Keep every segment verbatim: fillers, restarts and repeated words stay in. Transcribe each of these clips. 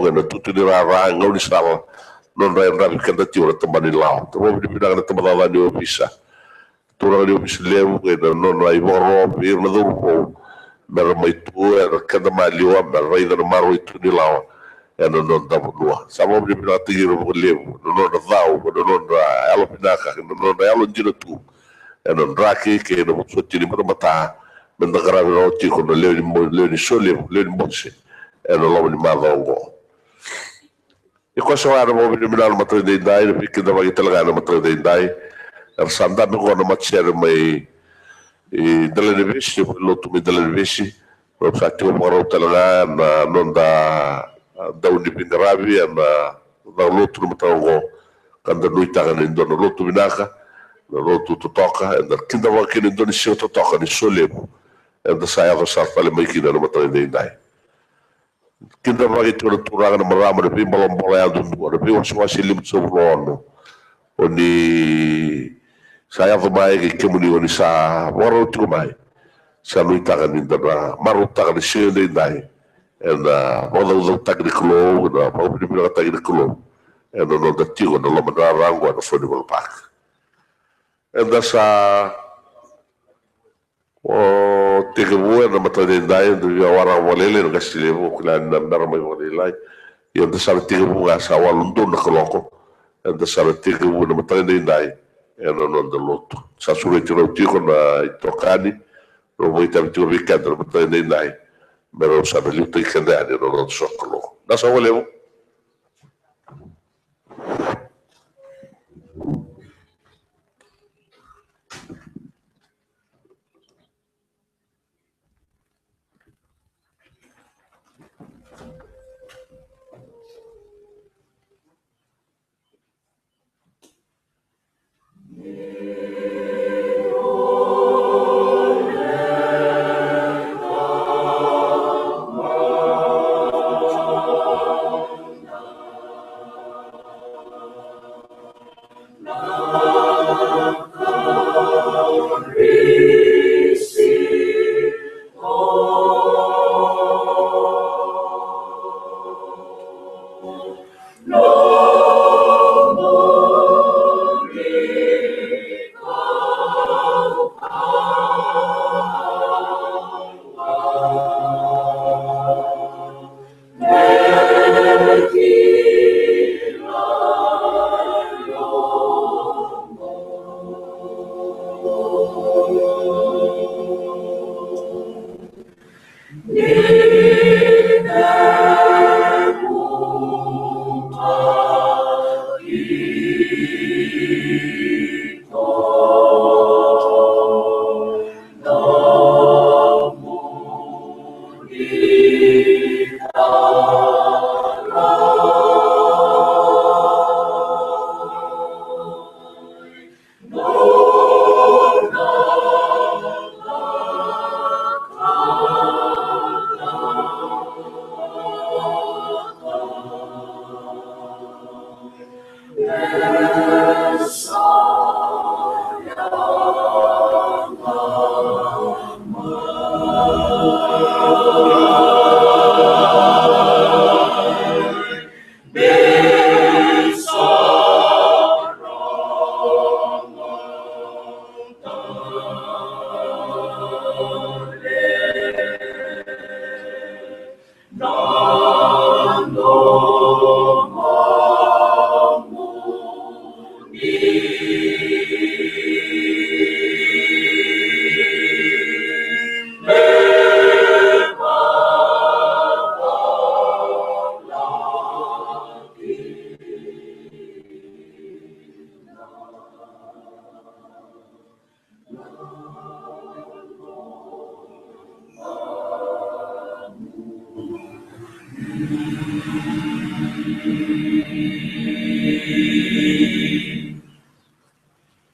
ena tutu ni rara, gaunisala, nodra yadravi keda tiko na tabana ni lawa. Tavavinavinaka na tabacakacaka ni ovisa, turaga ni ovisa levu, ena nona ivakaro vei ira na cauravou, mera mai tu ena keda maliwa, mera raica na maroroi tu ni lawa ena noda vanua. Sa vakavinavinakataki ira vakalevu na nodra cau, na nodra yalo vinaka, na nodra yalo dina tu ena draki kei na vosoti ni matamata, meda qaravi rawa tiko na lewe ni mo-, lewe ni solevu, lewe ni bose ena loma ni macawa oqo. Ia koya sa vaka na vakavinavinaka na mataka edaidai, na veikidavaki tale ga na mataka edaidai. Era sa dabe oqo na matasere mai, e, Delainivesi, na valenilotu mai Delainivesi. Rau sa tiko vakarau tale ga na noda, a, dau ni veiqaravi ena caka lotu na mataka oqo, ka da nuitaka ni dua na lotu vinaka, na lotu totoka, eda kidavaka kina e dua na siga totoka ni solevu eda sa yaco sara tale mai kina na mataka edaidai. Kidavaki tiko na turaga, na marama, na veibolabala yadudua, na veiwasewase e limasagavulu ka ono. O ni sa yaco mai kei kemuni, o ni sa vakarau tiko mai. Sa nuitaka ni da na marautaka na siga edaidai ena vakacaucautaki ni Kalou, ena vakavinavinakataki ni Kalou, ena noda tiko ena loma ni rara oqo ena Festival Park. Eda sa O tekivu ena mataka edaidai, eda via waraka vakalailai na qase levu, o kila ni na mera mai vakalailai. Ia eda sa na tekivu ga, sa walu donu na kaloko. Eda sa na tekivu ena mataka edaidai ena noda lotu. Sa sureti rau tiko na itokani, rau vakaitavi tiko vei keda ena mataka edaidai, me rau sa na liutaki keda yani ena noda sokalou. Na sa vakalevu.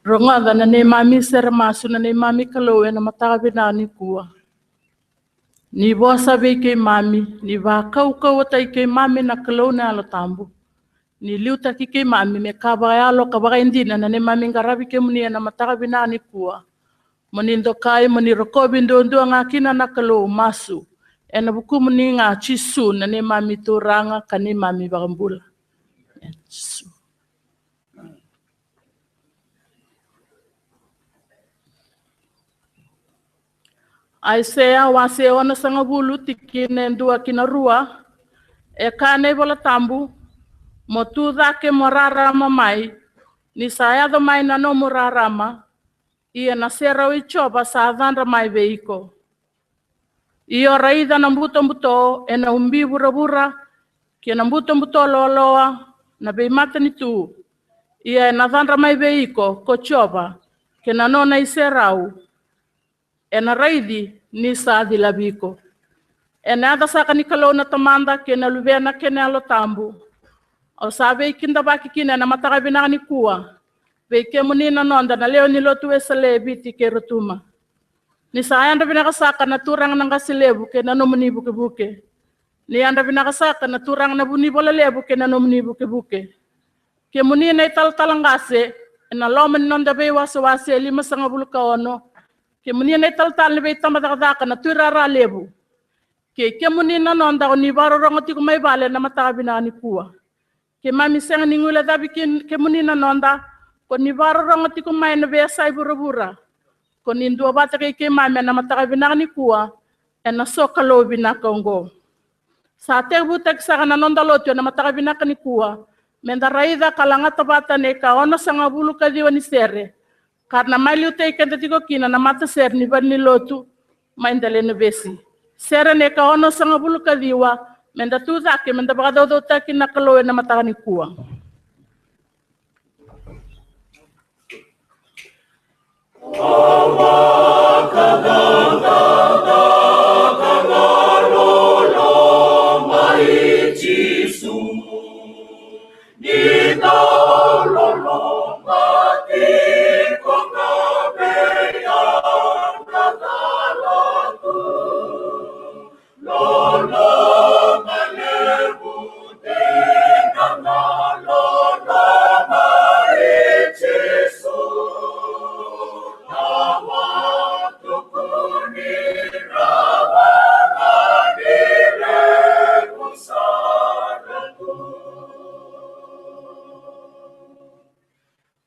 Rogoca na neimami sere masu na neimami Kalou ena mataka vinaka nikua. Ni vosa vei keimami, ni vakaukauwataki keimami na Kalou na Yalo Tabu. Ni liutaki keimami me ka vakayalo ka vakaidina na neimami qaravi kemuni ena mataka vinaka nikua. Mo ni dokai, mo ni rokovi duadua ga kina na Kalou, masu Ena vukumuni ga Jisu na neimami Turaga ka neimami Vakabula. Jisu. Aisea wase onosagavulu, tikina e dua ki na rua. E kaya na iVola Tabu, mo tu cake mo rarama mai, ni sa yaco mai na nomu rarama, ia na serau i Jiova sa cadra mai vei iko. Io, raica na butobuto ena ubi vuravura, kei na butobuto loaloa na veimatanitu. Ia ena cadra mai vei iko ko Jiova, kei na nona iserau, ena raici ni sa cilavi iko. Ena yaca saka ni Kalou na Tamada, kei na Luvena, kei na Yalo Tabu. Au sa veikidavaki kina ena mataka vinaka nikua vei kemuni na noda na lewe ni lotu Wesele e Viti kei Rotuma. Ni sa yadra vinaka saka na turaga na qase levu kei na nomuni vukevuke. Ni yadra vinaka saka na turaga na vunivola levu kei na nomuni vukevuke. Kemuni na italatala qase ena loma ni noda veiwasewase e limasagavulu ka ono. Kemuni na italatala ni veitabacakacaka, na tuirara levu. Kei kemuni na noda o ni vakarorogo tiko mai vale na mataka vinaka nikua. Keimami sega ni guilecavi ke-, kemuni na noda, ko ni vakarorogo tiko mai na veiyasai vuravura. Ko ni duavata kei keimami ena mataka vinaka nikua, ena sokalou vinaka oqo. Sa tekivutaki saka na noda lotu ena mataka vinaka nikua, meda raica ka lagata vata na ikaonosagavulu ka ciwa ni sere, ka ra na mai liutaki keda tiko kina na matasere ni valenilotu mai Delainavesi. Sere na ikaonosagavulu ka ciwa, meda tu cake, meda vakacaucautaki na Kalou ena mataka nikua.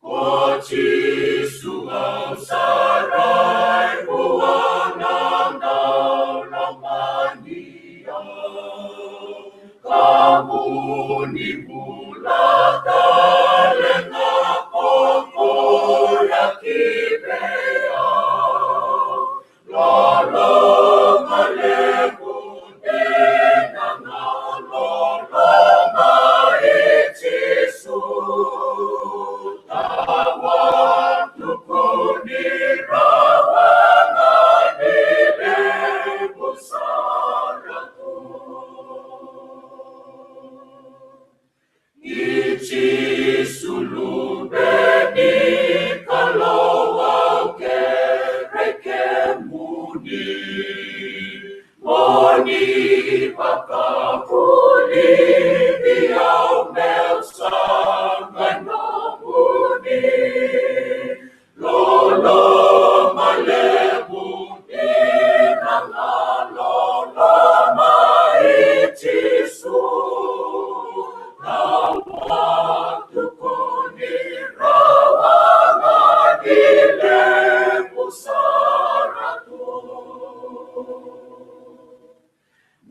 Ko Jisu au sa rai vua na daulomani au, ka vu ni bula tale ga ko koya ki vei au. Loloma levu dina na loloma i Jisu. Tawa tukuni rawa ga ni levu sara tu. I Jisu Luve ni Kalou, au kerei kemuni mo ni vakavulici au meu sa qai nomuni. Loloma levu dina na loloma i Jisu. Tawa tukuni rawa ga ni levu sara tu.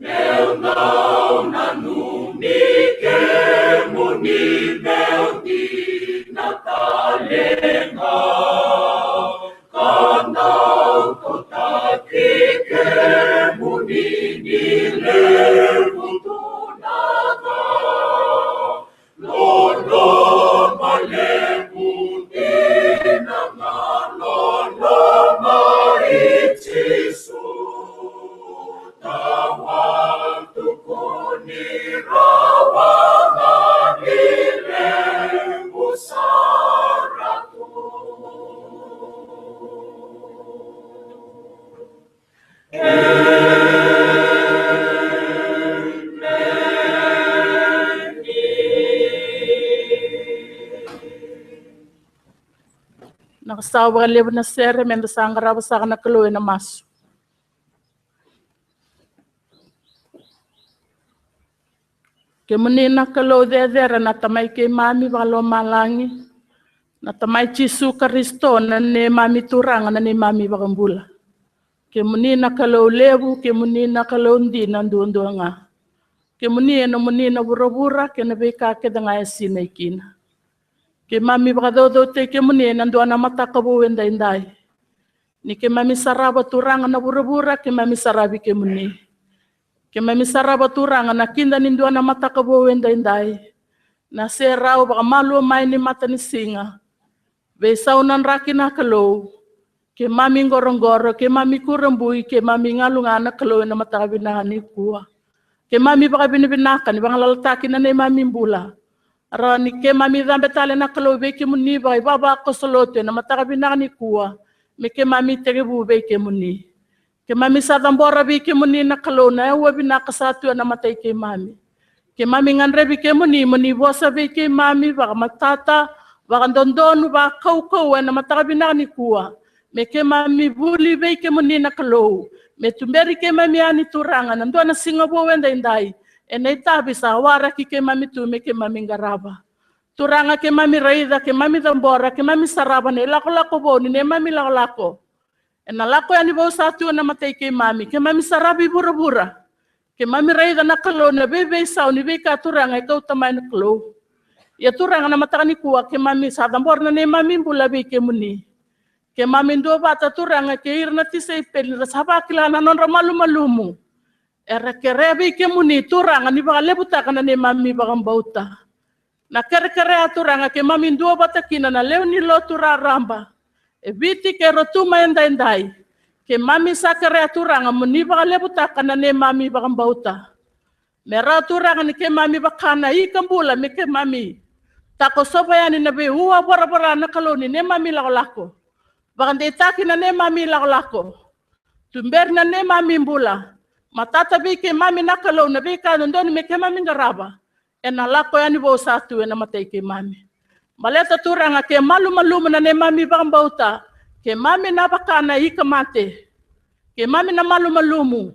Meu dau nanumi kemuni meu dina tale ga, ka dau kautaki kemuni ni levu tu na ka. Loloma levu dina na loloma i Jisu. Tawa tukuni rawa ga ni levu sara tu. Na ka sa vakalevu na sere, meda sa qarava saka na Kalou ena masu. Kemuni na Kalou cecere, na Tamai keimami vakalomalagi, na Tamai Jisu Karisito, na neimami Turaga, na neimami Vakabula. Kemuni na Kalou levu, kemuni na Kalou dina duadua ga. Kemuni e nomuni na vuravura kei na veika kece ga e sinai kina. Keimami vakacaucautaki kemuni ena dua na mataka vou edaidai. Ni keimami sarava, Turaga, na vuravura, keimami saravi kemuni. Keimami sarava, Turaga, na kida ni dua na mataka vou edaidai, na serau vakamalua mai ni matanisiga. Veisau na draki, na Kalou. Keimami qoroqoro, keimami kurabui, keimami galu ga, na Kalou, ena mataka vinaka nikua. Keimami vakavinavinaka ni vagalalataki na neimami bula. Rawa ni keimami cabe tale, na Kalou, vei kemuni vakaivavakoso lotu ena mataka vinaka nikua, me keimami tekivu vei kemuni. Keimami sa cabora vei kemuni, na Kalou, na aua vinaka sa tu ena mata i keimami. Keimami gadrevi kemuni mo ni vosa vei keimami vakamatata, vakadodonu, vakaukauwa ena mataka vinaka nikua. Me keimami vuli vei kemuni, na Kalou, me tuberi keimami yani, Turaga, na dua na siga vou edaidai, ena itavi sa waraki keimami tu me keimami qarava. Turaga, keimami raica, keimami cabora, keimami sarava na ilakolako vou ni neimami lakolako. Ena lako yani vou sa tu ena mata i keimami, keimami saravi vuravura. Keimami raica, na Kalou, na veiveisau ni veika, Turaga, e kauta mai, na Kalou. Ia, Turaga, na mataka nikua keimami sa cabora na neimami bula vei kemuni. Keimami duavata, Turaga, kei ira na tisaipeli, ra sa vakila na nodra malumalumu. Era kerea vei kemuni, Turaga, ni vakalevutaka na neimami vakabauta. Na kerekere, Turaga, keimami duavata kina, na lewe ni lotu raraba e Viti kei Rotuma edaidai. Keimami sa kerea, Turaga, mo ni vakalevutaka na neimami vakabauta. Me rawa, Turaga, ni keimami vaka na ika bula, me keimami takosova yani na veiua voravora, na Kalou, ni neimami lakolako. Vakadeitaki na neimami lakolako. Tuberi na neimami bula. Matata vei keimami, na Kalou, na veika dodonu me keimami qarava ena lako yani vou sa tu ena mata i keimami. Baleta, Turaga, ke malumalumu na neimami vakabauta, keimami na vaka na ika mate. Keimami na malumalumu.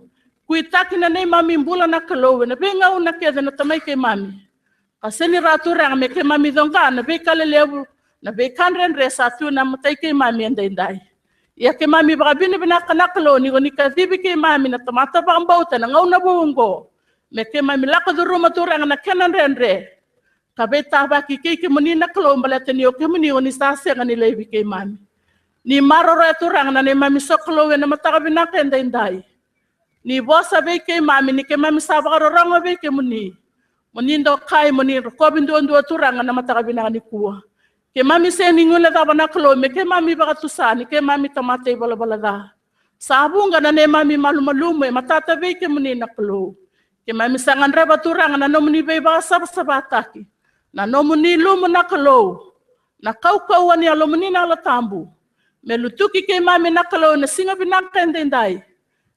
Kuitaki na neimami bula, na Kalou, ena veigauna kece, na Tamai keimami. Ka sega ni rawa, Turaga, me keimami coqa na veika lelevu, na veika dredre sa tu ena mata i keimami edaidai. Ia keimami vakavinavinaka, na Kalou, ni ko ni kacivi keimami na tamata vakabauta ena gauna vou oqo, me keimami lako curuma, Turaga, na kena dredre, ka veitavaki kei kemuni, na Kalou, baleta ni o kemuni ko ni sa sega ni laivi keimami. Ni maroroya, Turaga, na neimami sokalou ena mataka vinaka edaidai. Ni vosa vei keimami ni keimami sa vakarorogo vei kemuni, mo ni dokai, mo ni rokovi duadua, Turaga, na mataka vinaka nikua. Keimami sega ni guilecava, na Kalou, me keimami vakatusa ni keimami tamata ivalavala ca. Sa vuqa na neimami malumalumu e matata vei kemuni, na Kalou. Keimami sa gadreva, Turaga, na nomuni veivakasavasavataki, na nomuni lumu, na Kalou, na kaukauwa ni Yalomuni na Yalo Tabu, me lutuki keimami, na Kalou, ena siga vinaka edaidai.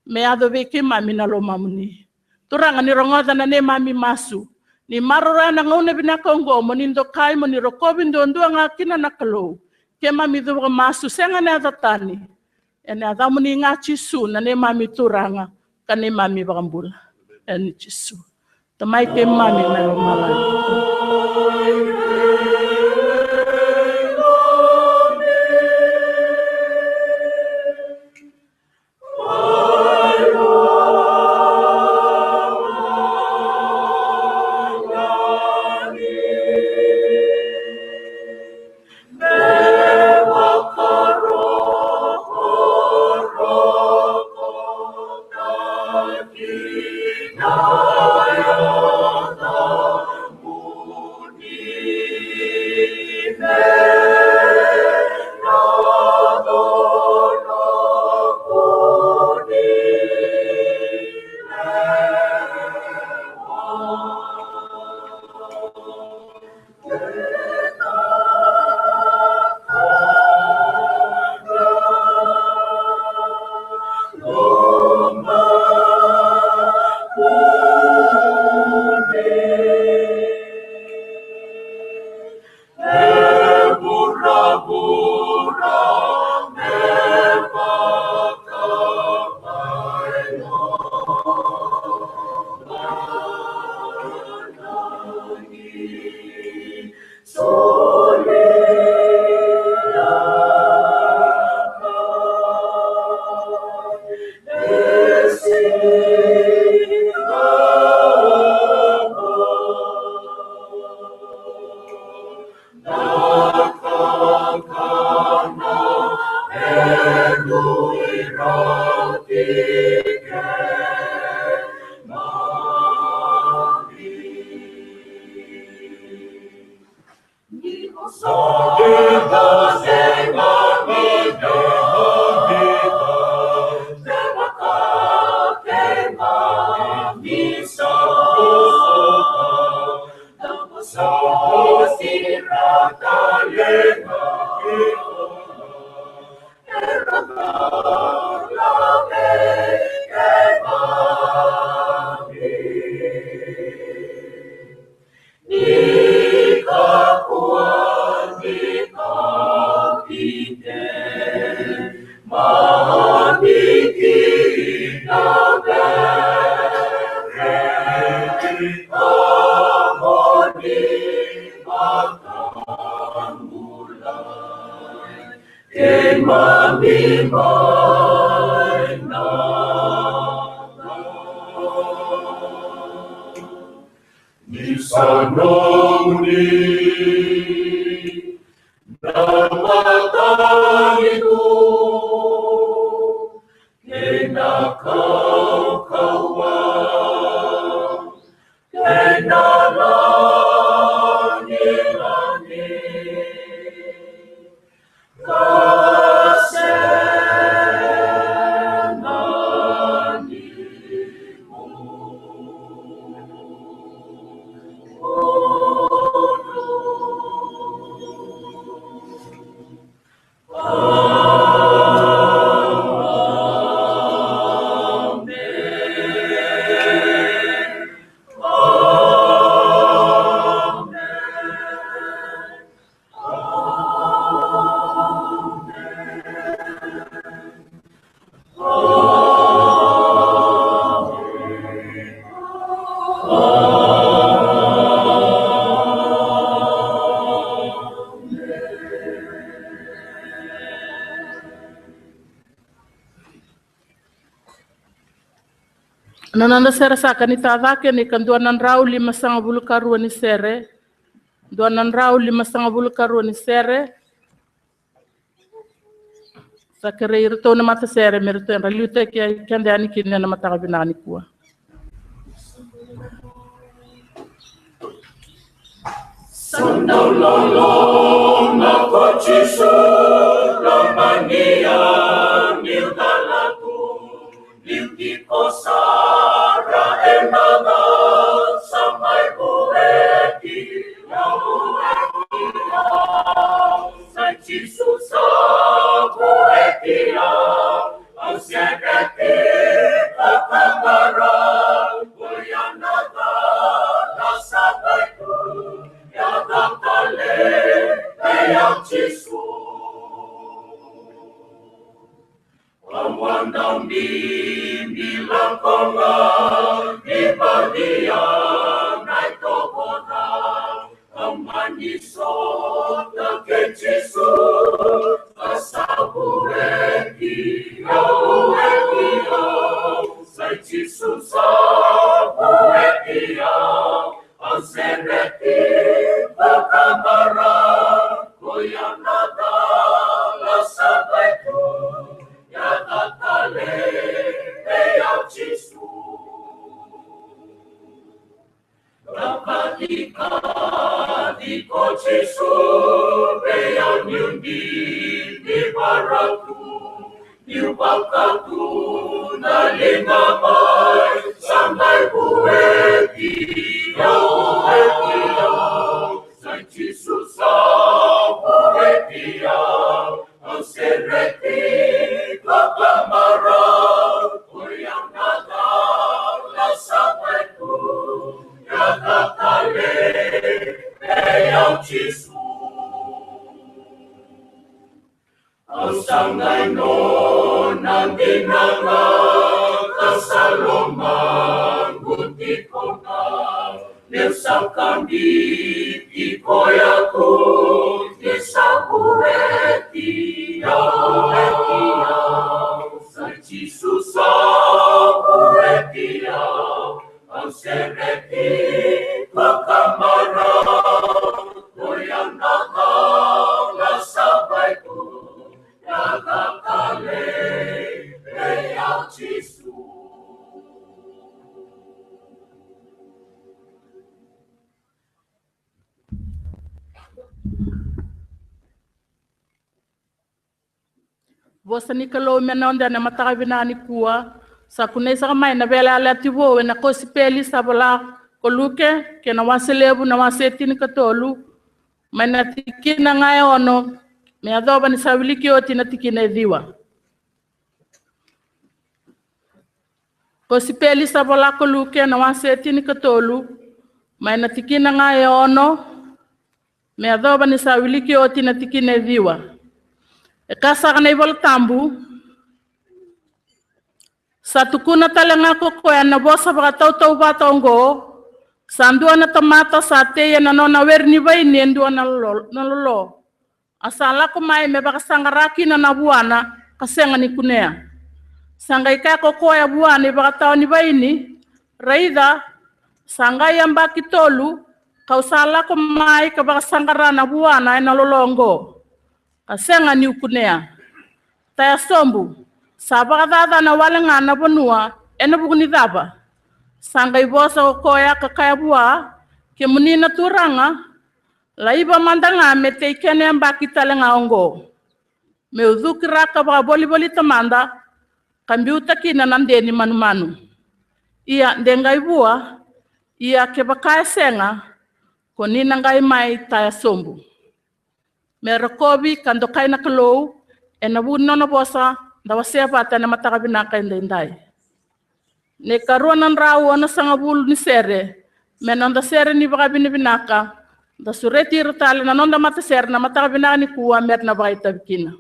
Me yaco vei keimami na lomamuni. Turaga, ni rogoca na neimami masu. Ni maroroya na gauna vinaka oqo, mo ni dokai, mo ni rokovi duadua ga kina, na Kalou. Keimami cuva ka masu, sega ena yaca tani. Ena yacamuni ga, Jisu, na neimami Turaga ka neimami Vakabula. Ena Jisu. Tamai keimami mai lomalagi. Keimami mai na ni sa nomuni na matanitu kei na kaukauwa kei na lagilagi. Na noda sere saka ni tacake ni ka dua na drau lima sagavulu ka rua ni sere. Dua na drau lima sagavulu ka rua ni sere. Sa kerei iratou na matasere me ratou yadra liutaki keda yani kina ena mataka vinaka nikua. Sa dau loloma ko Jisu, lomania niu cala tu, niu tiko sara ena ca, sa mai vueti au, vueti au. Sa Jisu sa vueti au, au sereti vakabara, koya na cala sa mai tu, yaco tale vei au Jisu. Au a dau bibi lako ga ni balia na itovo ca, au mani sota kei Jisu, ka sa vueti au, vueti au. Sa Jisu sa vueti au, au sereti vakabara, koya na cala sa mai tu, yaco tale vei au Jisu. Ka kaci, kaci ko Jisu vei au niu didi vara tu, niu vaka tu na liga mai, sa mai vueti au, vueti au. Sa Jisu sa vueti au, au sereti vakabara, koya na cala sa mai tu, yaco tale vei au Jisu. Au sa qai nona dina ga, ka sa lomaqu tiko ga. Meu sa kani ki koya ko ke sa kureti au. Sa Jisu sa kureti au. Au sereti ko kamara, koya na kala sa bai ko na kakale vei au Jisu. Vosa ni Kalou me noda ena mataka vinaka nikua. Sa kunei saka mai na Veiyalayalati Vou ena kosipeli sa vola ko Luke, kei na wase levu na wase tinikatolu, mai na tikina ga e ono me yacova ni sa wiliki oti na tikina e ciwa. Kosipeli sa vola ko Luke na wase tinikatolu, mai na tikina ga e ono me yacova ni sa wiliki oti na tikina e ciwa. E kaya saka na iVola Tabu: Sa tukuna tale ga ko koya na vosa vakatautauvata oqo: Sa dua na tamata sa tei ena nona were ni vaini e dua na lolo, na lolo. A sa lako mai me vakasaqara kina na vuana, ka sega ni kunea. Sa qai kaya ko koya vua na ivakatawa ni vaini: Raica, sa qai yabaki tolu ka'u sa lako mai ka vakasaqara na vuana ena lolo oqo, ka sega ni'u kunea. Taya sobu, sa vakacacana wale ga na vanua ena vuku ni cava? Sa qai vosa ko koya ka kaya vua: Kemuni na turaga, laiva mada ga me tei kena yabaki tale ga oqo, me'u cukiraka vakavolivolita mada ka biuta kina na de ni manumanu. Ia de qai vua, ia kevaka e sega, ko ni na qai mai taya sobu. Me rokovi ka dokai na Kalou ena vuku ni nona vosa, da wasea vata ena mataka vinaka edaidai. Na ikarua na drau onosagavulu ni sere, me noda sere ni vakavinavinaka. Da sureti ira tale na noda matasere na mataka vinaka nikua me ra na vakaitavi kina.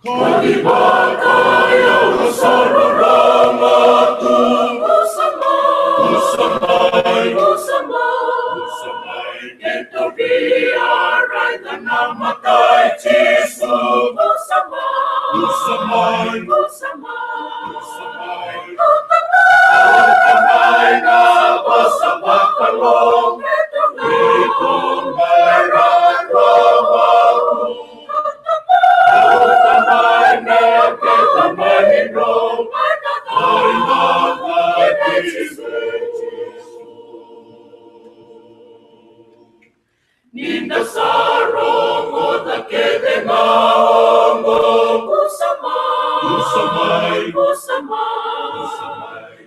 Koni vakayawa sa rarama tu. Pusa mai, pusa mai, pusa mai, pusa mai. Keitou via raica na mata i Jisu. Pusa mai, pusa mai, pusa mai, pusa mai. Kauta mai na vosa vakalou. Keitou mai rarama tu. Ni da sa rogoca kece na oqo. Pusa mai, pusa mai, pusa mai.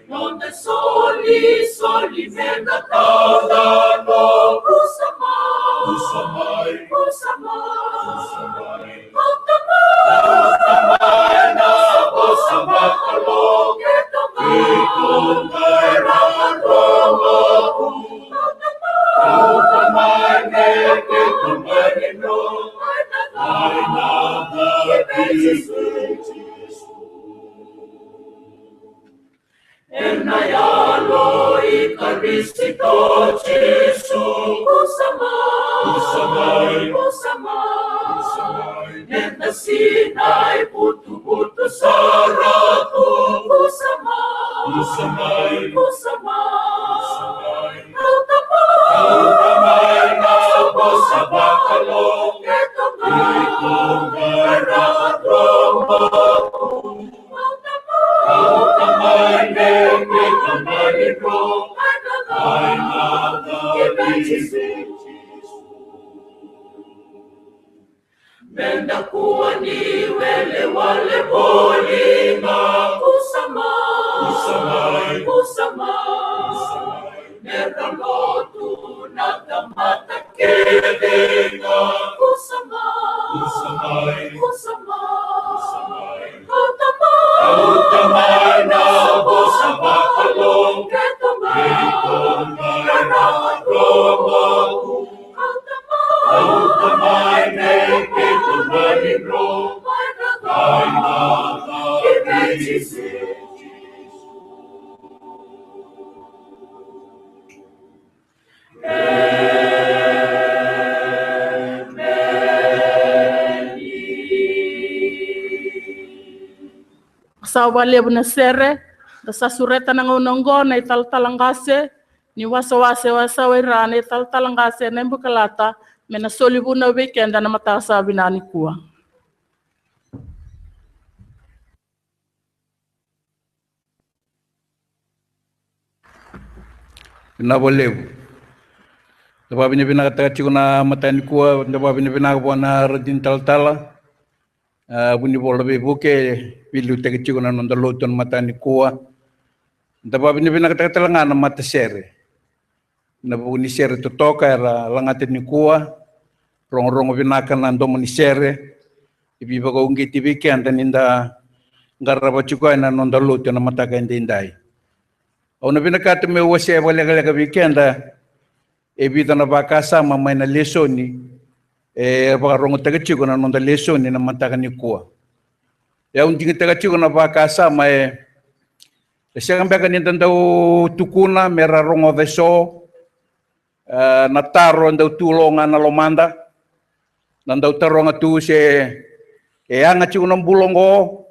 Noda solisoli me da tauca no. Pusa mai, pusa mai, pusa mai, pusa mai. Kauta mai, kauta mai na vosa vakalou. Keitou mai rarama tu. Kauta mai me keitou mai ni no. Mai na, mai na, mai na, Jisu. Ena yalo i Karisito Jisu. Pusa mai, pusa mai, pusa mai, pusa mai. Ena sinai butubutu sara tu. Pusa mai, pusa mai, pusa mai, pusa mai. Kauta mai, kauta mai na vosa vakalou. Keitou mai, keitou mai rarama tu. Kauta mai me keitou mai ni ro. Mai na, mai na, mai na, Jisu. Me da kua ni welewale voli ga. Pusa mai, pusa mai, pusa mai, pusa mai. Me da lotu na tamata kece ga. Pusa mai, pusa mai, pusa mai, pusa mai. Kauta mai, kauta mai na vosa vakalou. Keitou mai, keitou mai rarama tu. Kauta mai, kauta mai me keitou mai ni ro. Sa vakalevu na sere, da sa sureta na gauna oqo na italatala qase ni wasewase o Yasawai Ra, na italatala qase na ibukalata, me na soli vunau vei keda na mataka sa vinaka nikua. Vinaka vakalevu. Da vakavinavinakataka tiko na mataka nikua, da vakavinavinaka vua na radini talatala, a, Vunivola Veivuke, veiliutaki tiko na noda lotu na mataka nikua. Da vakavinavinakataka tale ga na matasere na vuku ni sere totoka era lagata nikua, rogorogo vinaka na domo ni sere, e veivakauqeti vei keda ni da qarava tiko ena noda lotu ena mataka edaidai. Au na vinakata meu wasea vakalekaleka vei keda e vica na vakasama mai na lesoni e vakarogotaka tiko na noda lesoni na mataka nikua. E au digitaka tiko na vakasama e, e sega beka ni da dau tukuna me ra rogoca eso, e, na taro e dau tu lo ga na lomada, na dau taroga tu se e yaga tiko na bula oqo,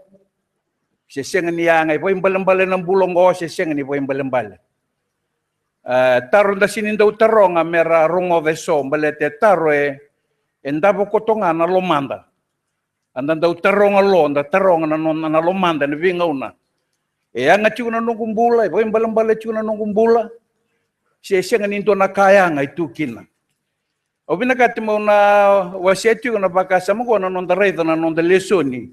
se sega ni yaga, e vakaibalebale na bula oqo se sega ni vakaibalebale. E, taro da sega ni dau taroga me ra rogoca eso, baleta e taro e, e davo koto ga na lomada. A da dau taroga lo, da taroga na, na, na lomada ena veigauna. E yaga tiko na noqu bula, e vakaibalebale tiko na noqu bula, se sega ni dua na ka yaga e tu kina. Au vinakata meu na wasea tiko na vakasama oqo na noda raica na noda lesoni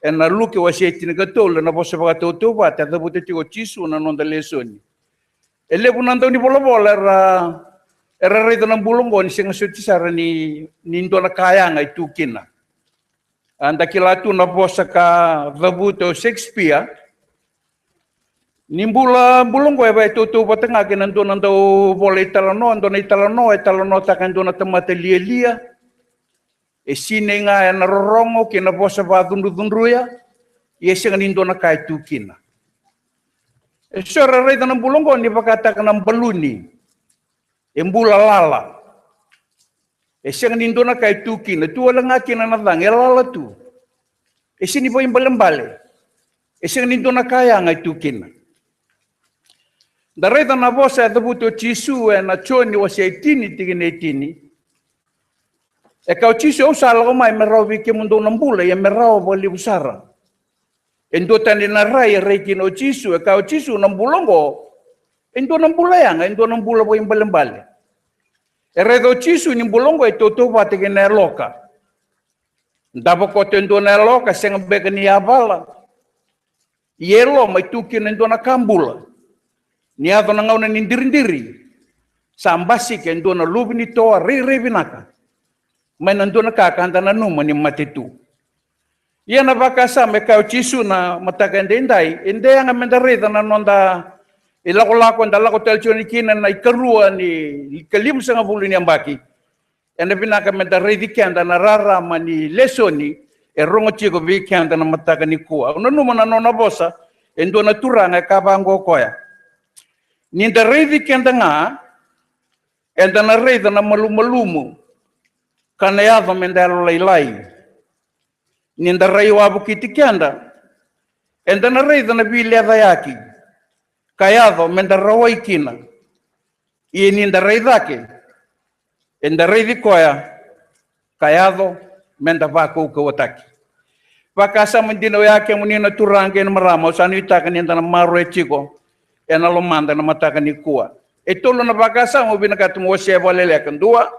ena Luke wase tinikatolu, ena vosa vakatautauvata e cavuta tiko o Jisu na noda lesoni. E levu na dau ni volavola era, era raica na bula oqo ni sega soti sara ni, ni dua na ka yaga e tu kina. A da kila tu na vosa ka cavuta o Shakespeare, ni bula, bula oqo e vakaitautauvata ga kei na dua na dau vola italanoa, dua na italanoa e talanoataka e dua na tamata lialia. E sinai ga ena rorogo kei na vosa vakacudrucudruya, ia e sega ni dua na ka e tu kina. Eso era raica na bula oqo ni vakataka na baluni. E bula lala. E sega ni dua na ka e tu kina, tu wale ga kina na cagi, e lala tu. E sega ni vakaibalebale. E sega ni dua na ka yaga e tu kina. Da raica na vosa e cavuta o Jisu ena Joni wase e tini, tikina e tini. E kaya o Jisu, au sa lako mai me rawa vei kemudou na bula, ia me rawa vakalevu sara. E dua tani na rai e rai kina o Jisu, e kaya o Jisu na bula oqo e dua na bula yaga, e dua na bula vakaibalebale. E raica o Jisu ni bula oqo e tautauvata kei na yaloka. Davo koto e dua na yaloka, sega beka ni yavala. Ia e loma e tu kina e dua na ka bula. Ni yaco na gauna ni diridiri, sa basika e dua na luve ni toa rairai vinaka mai na dua na ka ka da nanuma ni mate tu. Ia na vakasama e kaya o Jisu na mataka edaidai, e de yaga me da raica na noda ilakolako eda lako tale tiko kina na ikarua ni ka limasagavulu ni yabaki. Ena vinaka me da raici keda na rarama ni lesoni e rogo tiko vei keda na mataka nikua. Au nanuma na nona vosa e dua na turaga e kaya vaqo o koya: Ni da raici keda ga, eda na raica na malumalumu, ka na yaco me da yalolailai. Ni da rai wavokiti keda, eda na raica na veilecayaki, ka yaco me da rawai kina. Ia ni da rai cake, eda raici koya, ka yaco me da vakaukauwataki. Vakasama dina oya, kemuni na turaga kei na marama, au sa nuitaka ni da na maroroya tiko ena lomada na mataka nikua. E tolu na vakasama au vinakata meu wasea vakaleleka. Dua,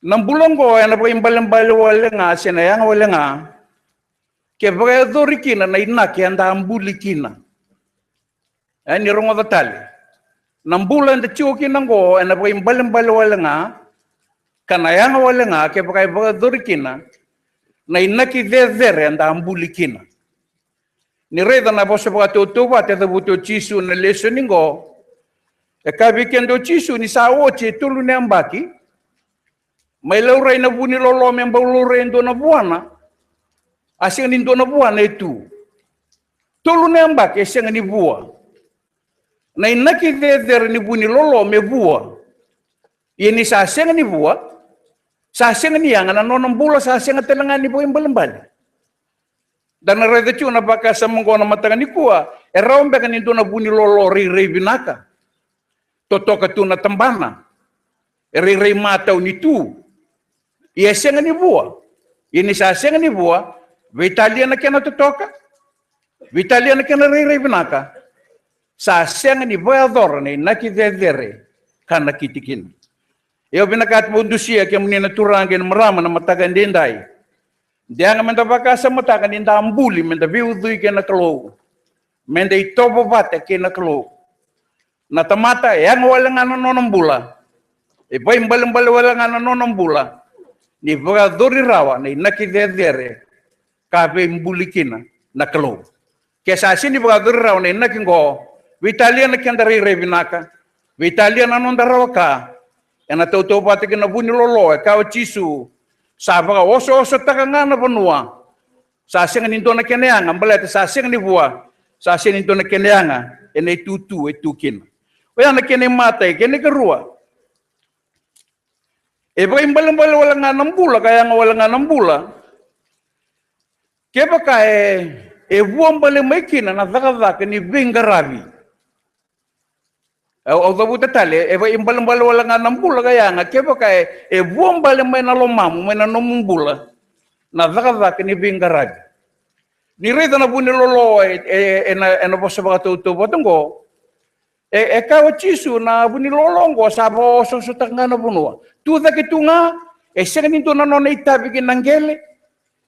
na bula oqo ena vakaibalebale wale ga se na yaga wale ga ke vakayacori kina na inaki eda a buli kina. E, ni rogoca tale. Na bula eda tiko kina oqo ena vakaibalebale wale ga, ka na yaga wale ga kevaka e vakayacori kina na inaki cecere eda a buli kina. Ni raica na vosa vakatautauvata e cavuta o Jisu na lesoni oqo, e kaya vei keda o Jisu ni sa oti e tolu na yabaki mai laurai na vu ni loloma e bau laurai e dua na vuana. A sega ni dua na vua na e tu. Tolu na yabaki e sega ni vua. Na inaki cecere ni vu ni lolo me vua. Ia ni sa sega ni vua, sa sega ni yaga na nona bula, sa sega tale ga ni vakaibalebale. Da na raica tiko na vakasama oqo na mataka nikua, e rawa beka ni dua na vu ni lolo rairai vinaka. Totoka tu na tabana. E rairai matau ni tu. Ia e sega ni vua. Ia ni sa sega ni vua, veitalia na kena totoka, veitalia na kena rairai vinaka, sa sega ni vakayacora na inaki cecere ka nakiti kina. Ia au vinakata meu dusia kemuni na turaga kei na marama na mataka edaidai. De yaga meda vakasamataka ni da buli meda veiucui kei na Kalou, meda itovo vata kei na Kalou. Na tamata e yaga wale ga na nona bula, e vakaibalebale wale ga na nona bula ni vakayacori rawa na inaki cecere ka veibuli kina na Kalou. Ke sa sega ni vakayacori rawa na inaki oqo, veitalia na keda rairai vinaka, veitalia na noda rawa ka, ena tautauvata kei na vu ni lolo e kaya o Jisu, sa vakaosoosotaka ga na vanua. Sa sega ni dua na kena yaga baleta sa sega ni vua, sa sega ni dua na kena yaga ena itutu e tu kina. Oya na kena imatai. Kena ikarua, e vakaibalebale wale ga na bula ka yaga wale ga na bula kevaka e, e vuabale mai kina na cakacaka ni veiqaravi. Au, au cavuta tale, e vakaibalebale wale ga na bula ka yaga kevaka e, e vuabale mai na lomamu, mai na nomu bula na cakacaka ni veiqaravi. Ni raica na vu ni lolo e, e, ena, ena vosa vakatautauvata oqo, e, e kaya o Jisu na vu ni lolo oqo sa vakaosoosotaka ga na vanua. Tu cake tu ga, e sega ni dua na nona itavi ki na qele.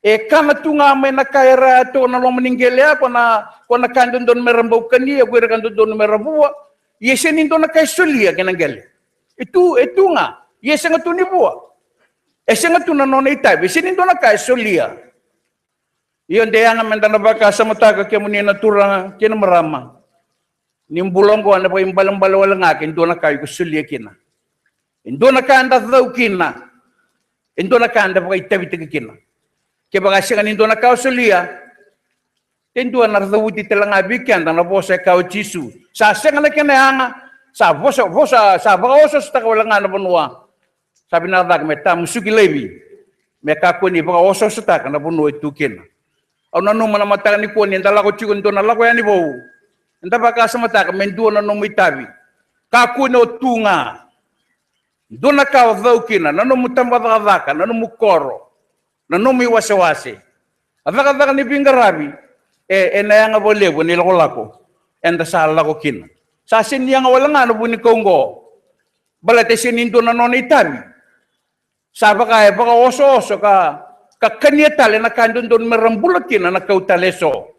E kana tu ga mai na ka era toka na loma ni qele ya, ko na, ko na ka dodonu mera bau kania, ko ira ka dodonu mera vua. Ia e sega ni dua na ka e solia ki na qele. E tu, e tu ga. Ia e sega tu ni vua. E sega tu na nona itavi, e sega ni dua na ka e solia. Ia de yaga meda na vakasamataka kemuni na turaga kei na marama. Ni bula oqo ena vakaibalebale wale ga ke dua na ka iko solia kina. E dua na ka eda cau kina. E dua na ka eda vakaitavitaki kina. Kevaka sega ni dua na ka o solia, ke dua na cavuti tale ga vei keda na vosa e kaya o Jisu. Sa sega na kena yaga, sa vosa, vosa, sa vakaosoosotaka wale ga na vanua. Sa vinaka cake me tamusuki laivi, me kakua ni vakaosoosotaka na vanua e tu kina. Au nanuma na mataka nikua ni da lako tiko e dua na lako yani vou, eda vakasamataka me dua na nomu itavi. Kakua ni o tu ga. Dua na ka o cau kina, na nomu tabacakacaka, na nomu koro, na nomu iwasewase. A cakacaka ni veiqaravi, e, ena yaga vakalevu ena ilakolako eda sa lako kina. Sa sega ni yaga wale ga na vunikau oqo. Baleta e sega ni dua na nona itavi. Sa vaka e vakaosooso ka, ka kania tale na ka e dodonu mera bula kina na kau tale eso.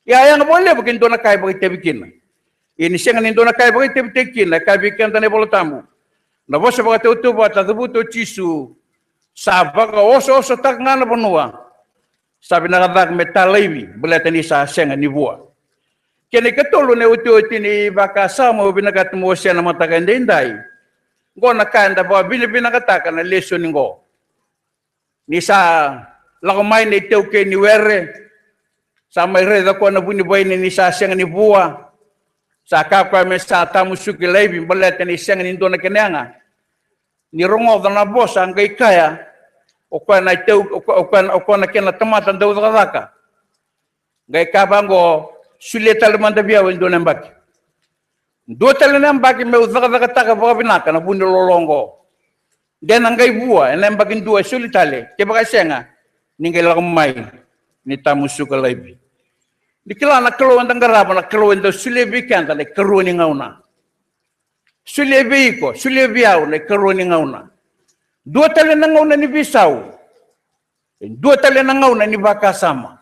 Ia a yaga vakalevu ke dua na ka e vakaitavi kina. Ia ni sega ni dua na ka e vakaitavitaki kina, e kaya vei keda na iVola Tabu, na vosa vakatautauvata, cavuta o Jisu, sa vakaosoosotaka ga na vanua. Sa vinaka cake me ta laivi baleta ni sa sega ni vua. Kena ikatolu na iotioti ni vakasama au vinakata meu wasea na mataka edaidai. Oqo na ka eda vakavinavinakataka na lesoni oqo. Ni sa lako mai na itaukei ni were, sa mai raica koya na vunivaini ni sa sega ni vua. Sa kaya o koya me sa tamusuki laivi baleta ni sega ni dua na kena yaga. Ni rogoca na vosa qai kaya, o koya na itau, o koya, o koya na, o koya na kena tamata dau cakacaka. Qai kaya vaqo, solia tale mada vei au e dua na yabaki. Dua tale na yabaki meu cakacakataka vakavinaka na vuniloa oqo. De na qai vua ena yabaki dua e soli tale, kevaka e sega, ni qai lako mai ni tamusuka laivi. Ni kila na Kalou eda qarava, na Kalou eda solia vei keda na ikarua ni gauna. Solia vei iko, solia vei au na ikarua ni gauna. Dua tale na gauna ni veisau. E dua tale na gauna ni vakasama.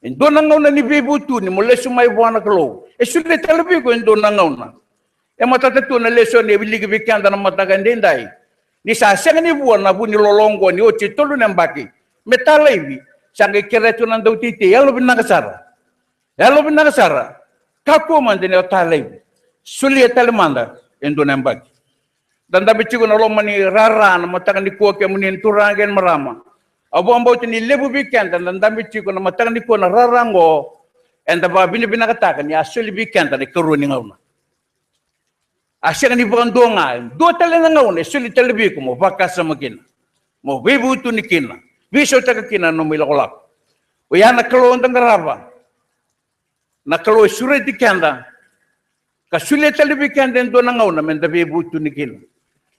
E dua na gauna ni veivutuni mo lesu mai vua na Kalou. E solia tale vei iko e dua na gauna. E matata tu na lesoni e wiliki vei keda na mataka edaidai. Ni sa sega ni vua na vuniloa oqo ni oti e tolu na yabaki. Me ta laivi, sa qai kerea tu na dauteitei, yalovinaka sara. Yalovinaka sara. Kakua mada ni o ta laivi. Solia tale mada e dua na yabaki. Da dabe tiko ena loma ni rara na mataka nikua kemuni na turaga kei na marama. Au vakabauta ni levu vei keda da dabe tiko na mataka nikua na rara oqo, eda vakavinavinakataka ni a soli vei keda na ikarua ni gauna. A sega ni vakadua ga, e dua tale na gauna e soli tale vei iko mo vakasama kina, mo veivutuni kina, veisautaka kina na nomu ilakolako. Oya na Kalou eda qarava, na Kalou e sureti keda ka solia tale vei keda e dua na gauna meda veivutuni kina.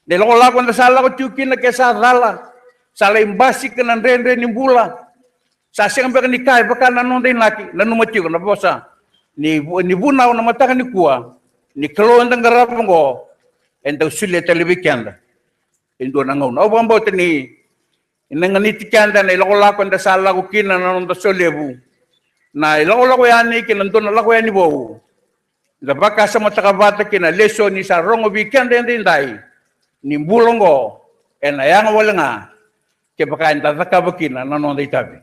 Na ilakolako eda sa lako tiko kina ke sa cala, sa lai basika na dredre ni bula, sa sega beka ni ka e vaka na noda inaki. Nanuma tiko na vosa ni vu-, ni vunau na mataka nikua, ni Kalou eda qarava oqo, e dau solia tale vei keda e dua na gauna. Au vakabauta ni na ganiti keda na ilakolako eda sa lako kina na noda solevu, na ilakolako yani kei na dua na lako yani vou, da vakasamataka vata kei na lesoni sa rogo vei keda edaidai, ni bula oqo ena yaga wale ga kevaka eda cakava kina na noda itavi.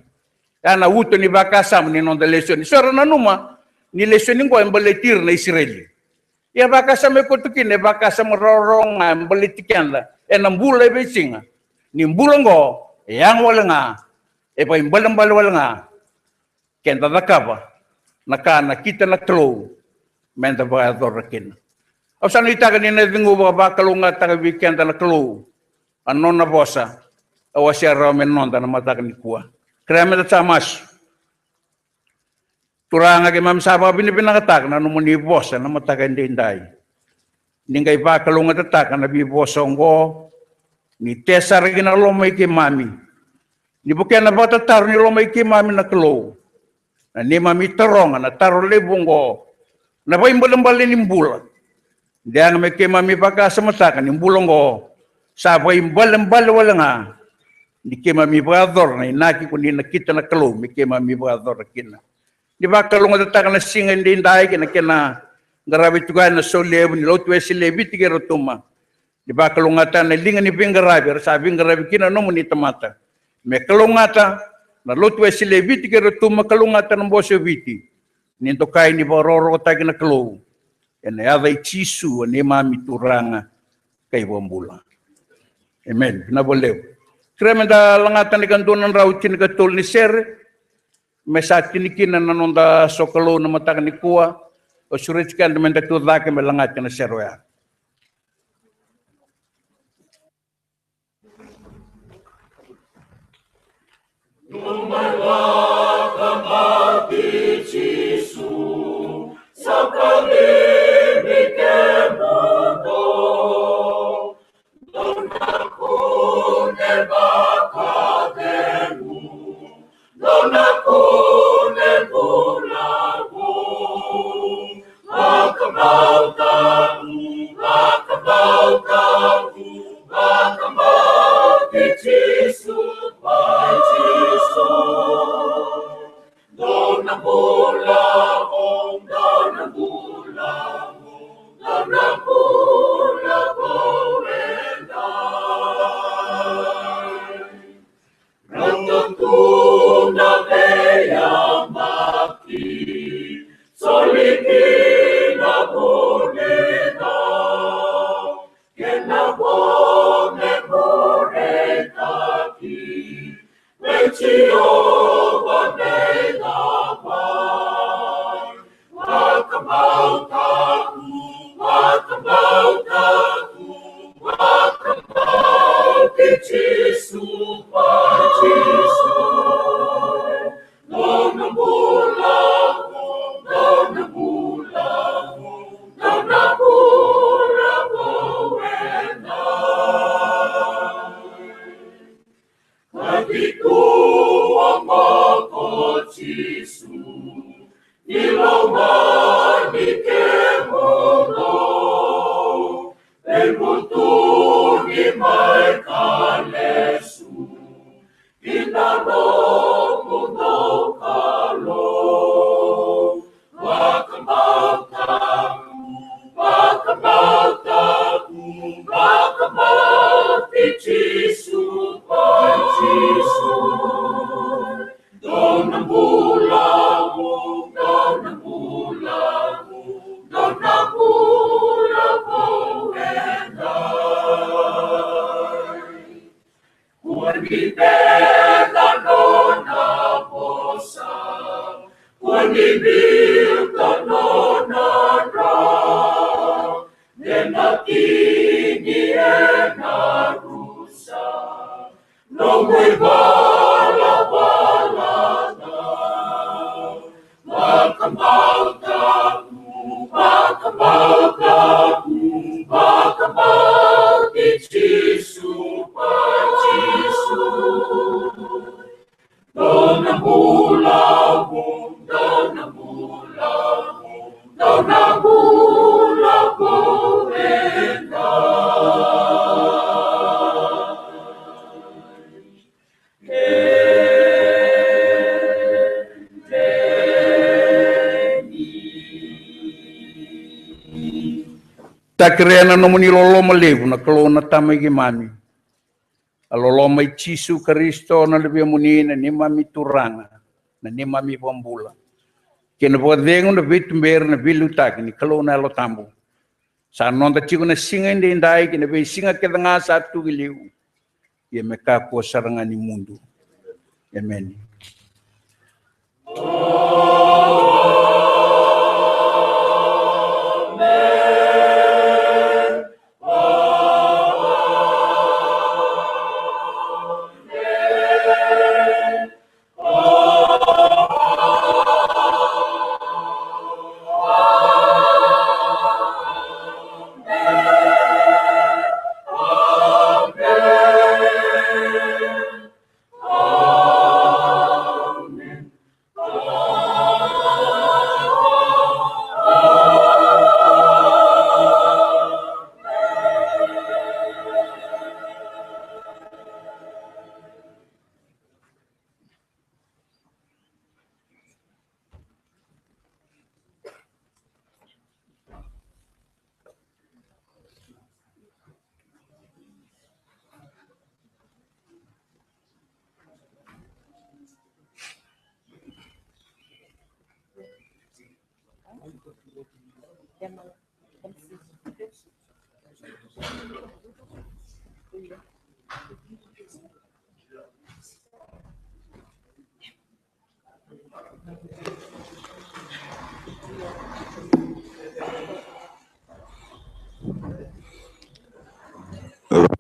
Ya na uto ni vakasama ni noda lesoni. So era nanuma ni lesoni oqo e baleti ira na Isireli. Ia vakasama e koto kina, e vakasama rawarawa ga e baleti keda ena bula e veisiga. Ni bula oqo e yaga wale ga, e vakaibalebale wale ga keda cakava na ka nakita na Kalou meda vakayacora kina. Au sa nuitaka ni na cegu vakavakalougatataka vei keda na Kalou a nona vosa. Au wasea rawa me noda na mataka nikua. Kerea meda sa masu. Turaga, keimami sa vakavinavinakataka na nomuni vosa na mataka edaidai. Ni qai vakalougatataka na veivosa oqo, ni tea sara ki na loma i keimami. Ni vukea na vakatataro ni loma i keimami na Kalou, na neimami taroga na taro levu oqo, na vakaibalebale ni bula. De yaga me keimami vakasamataka ni bula oqo sa vakaibalebale wale ga, ni keimami vakayacora na inaki ko ni nakita na Kalou me keimami vakayacora kina. Ni vakalougatataka na siga edaidai kei na kena qaravi tiko yani na solevu ni Lotu Wesele e Viti kei Rotuma. Ni vakalougatataka na liga ni veiqaravi era sa veiqaravi kina na nomuni tamata. Me kalougata na Lotu Wesele e Viti kei Rotuma, kalougata na Bose o Viti. Ni dokai ni vakarokorokotaki na Kalou. Ena yaca i Jisu, a neimami Turaga ka iVakabula. Emeni. Vinaka vakalevu. Kerea meda lagata na ikadua na drau tinikatolu ni sere me sa tini kina na noda sokalou na mataka nikua. Au sureti keda meda tu cake me lagata na sere oya. Numai vakabauti Jisu, sa kacivi kemudou. Dou na kune vakacegu, dou na kune bula vou. Vakabauta, vakabauta, vakabauti Jisu, bai Jisu. Dou na bula vou, dou na bula vou, dou na bula vou e dai. Rauta tu na veiyabaki, soli kina vunica. Kena vo me muretaki vei Jiova me cavai. Vakabauta, vakabauta, vakabauti Jisu, bai Jisu. Dou na bula vou, dou na bula vou, dou na bula vou e dai. Kaci tu oqo ko Jisu, ni lomani kemudou. Veivutuni mai ka lesu ki na nomudou Kalou. Vakabauta, vakabauta, vakabauti Jisu, bai Jisu. Dou na bula vou, dou na bula vou, dou na bula vou e dai. Kua ni beka ni biuta nona dra, ena tini ena rusa, noqu ivalavala ca. Vakabauta, vakabauta, vakabauti Jisu, Jisu. Dou na bula vou, dou na bula vou, dou na bula vou e dai. Takerea na nomuni loloma levu na Kalou na Tama i keimami. A loloma i Jisu Karisito na Luvemuni, na neimami Turaga, na neimami Vakabula, kei na vakacegu, na veituberi, na veiliutaki ni Kalou na Yalo Tabu, sa noda tiko na siga edaidai kei na veisiga kece ga sa tu ki liu, ia me kakua sara ga ni mudu. Emeni.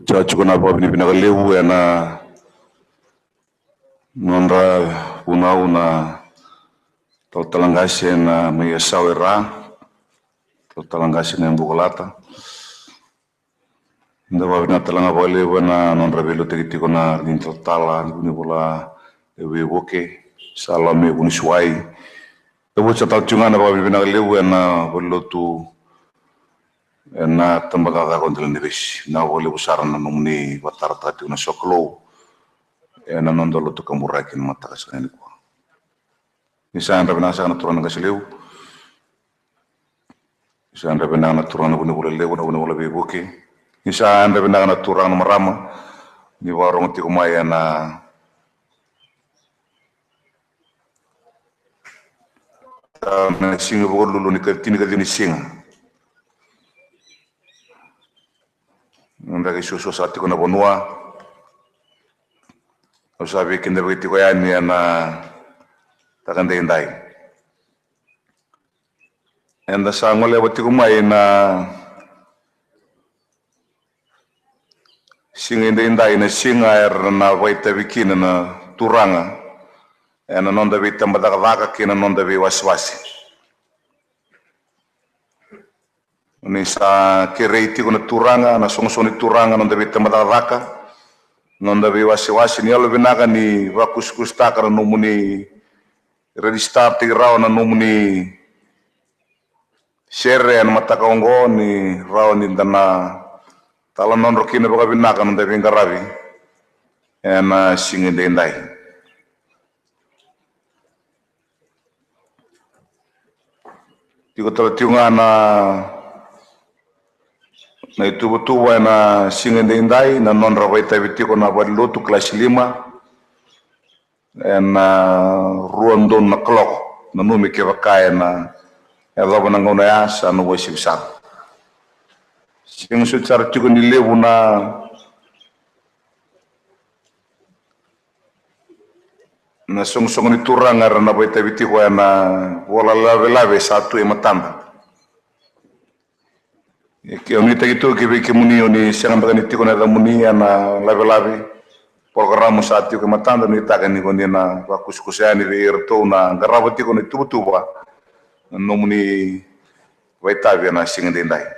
Sa tiko na vakavinavinaka levu ena nodra vunau na talatala qase na mai Yasawa i Ra, talatala qase na Yabukolata. Da vakavinavinaka tale ga vakalevu ena nodra veiliutaki tiko na radini talatala ni vunivola e veivuke, Salome Vunisiwai. Tavuta tale tiko ga na vakavinavinaka levu ena valenilotu ena tabacakacaka o Delainivesi. Vinaka vakalevu sara na nomuni vakatarataka tiko na sokalou ena noda lotu kaburaki ena mataka saka nikua. Ni sa yadra vinaka saka na turaga na qase levu. Ni sa yadra vinaka na turaga na vunivola levu, na vunivola veivuke. Ni sa yadra vinaka na turaga na marama ni vakarogo tiko mai ena, na siga Vukelulu ni ka, tinikaciwa ni siga. Noda qai suasua saka tiko na vanua. Au sa veikidavaki tiko yani ena mataka edaidai. Eda sa goleva tiko mai na siga edaidai, na siga era na vakaitavi kina na turaga ena noda veitabacakacaka kei na noda veiwasewase. Ni sa kerei tiko na turaga, na soqosoqo ni turaga, noda veitabacakacaka, noda veiwasewase, ni yalovinaka ni vakusakusataka na nomuni register-taki rawa na nomuni sere ena mataka oqo, ni rawa ni da na talanodro kina vakavinaka na noda veiqaravi ena siga edaidai. Tiko tale tiko ga na, na ituvatuva ena siga edaidai, na nodra vakaitavi tiko na valenilotu kilasi lima ena rua donu na kaloko. Nanumi kevaka ena yacova na gauna ya, sa na uasivi sara. Sega soti sara tiko ni levu na, Na soqosoqo ni turaga era na vakaitavi tiko ena vola lavelave sa tu e matada. Ke o nuitaki tu ki vei kemuni o ni sega beka ni tiko na yacamuni ena lavelave, porokaramu sa tiko e matada, nuitaka ni ko ni na vakusakusa yani vei iratou na qarava tiko na ituvatuva na nomuni vakaitavi ena siga edaidai.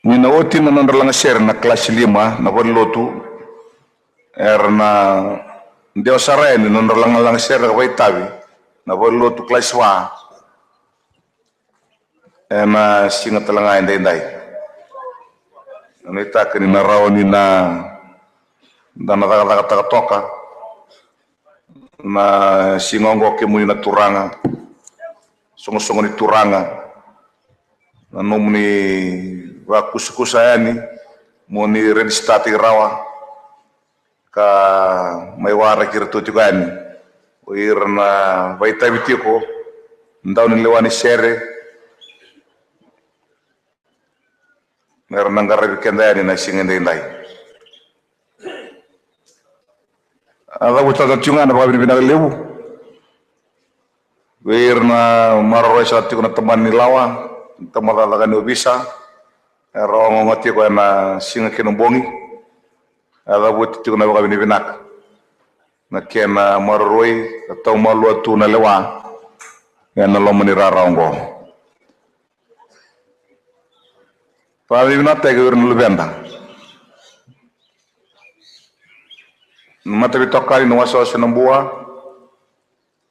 Ni na oti na nodra lagasere na kalasi lima na valenilotu, era na dewa sara yani na nodra laga- lagasere ka vakaitavi na valenilotu kalasi va ena siga tale ga edaidai. Nuitaka ni na rawa ni na da na cakacakataka toka na siga oqo, kemuni na turaga, soqosoqo ni turaga, na nomuni vakusakusa yani mo ni registataki rawa ka mai waraki iratou tiko yani o ira na vakaitavi tiko, daunilewa ni sere, era na qaravi keda yani na siga edaidai. A cavuta tale tiko ga na vakavinavinaka levu vei ira na maroroi sara tiko na tabana ni lawa, na tabacakacaka ni ovisa, era ogaoga tiko ena siga kei na bogi. A cavuti tiko na vakavinavinaka na kena maroroi ka taumalua tu na lewa ena loma ni rara oqo. Vakavinavinakataki ira na luveda, na mataveitokani na wasewase Nabua,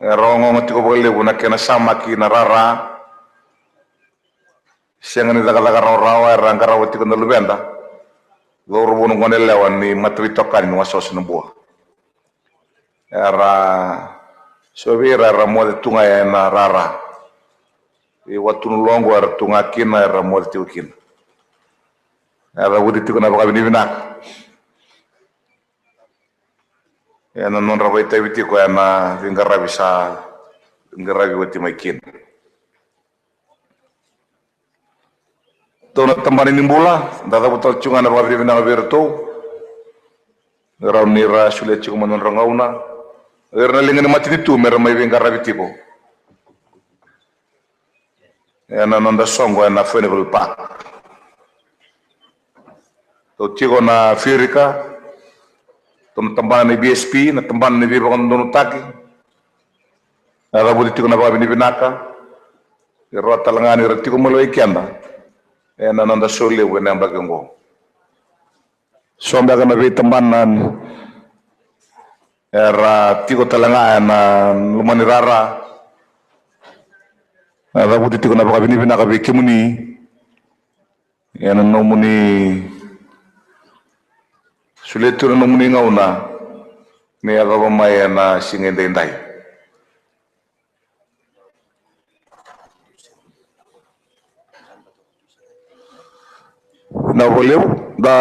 era ogaoga tiko vakalevu na kena samaki na rara. Sega ni cakacaka rawarawa era qarava tiko na luveda, cauravou na goneyalewa ni mataveitokani na wasewase Nabua. Era so vei ira era moce tu ga ena rara. Vei watu na loqo era tu ga kina, era moce tiko kina. Era vuti tiko na vakavinavinaka ena nodra vakaitavi tiko ena veiqaravi sa qaravi oti mai kina. Tou na tabana ni bula, da cavuta tale tiko ga na vakavinavinaka vei iratou. Rawa ni ra solia tiko mai na nodra gauna, o ira na liga ni matanitu me ra mai veiqaravi tiko ena noda soqo ena Furnival Park. Tou tiko na firika, tou na tabana ni V S P, na tabana ni veivakadodonutaki. Na cavuti tiko na vakavinavinaka, e rawa tale ga ni ra tiko mai lawai keda ena noda show levu ena yabaki oqo. So beka na veitabana era tiko tale ga ena loma ni rara. Na cavuti tiko na vakavinavinaka vei kemuni ena nomuni solia tu na nomuni gauna me yacova mai ena siga edaidai. Na vakalevu, da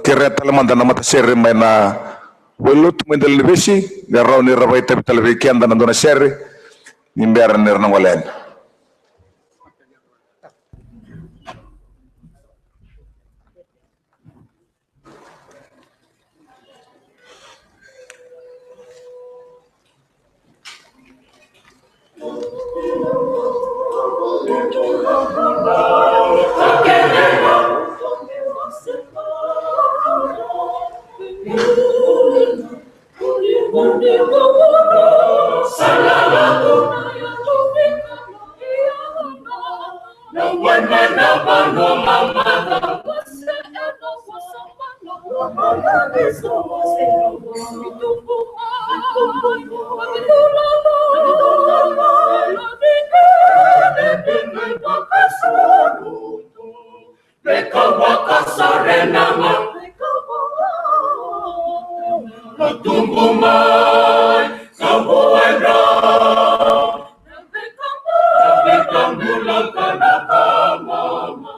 kerea tale mada na matasere mai na valenilotu mai Dalinivesi, me rawa ni ra vakaitavi tale vei keda na dua na sere ni bera ni ra na gole yani. Beka vakasarenama. Tubu mai, sa vuadra. Beka bula kana kamama.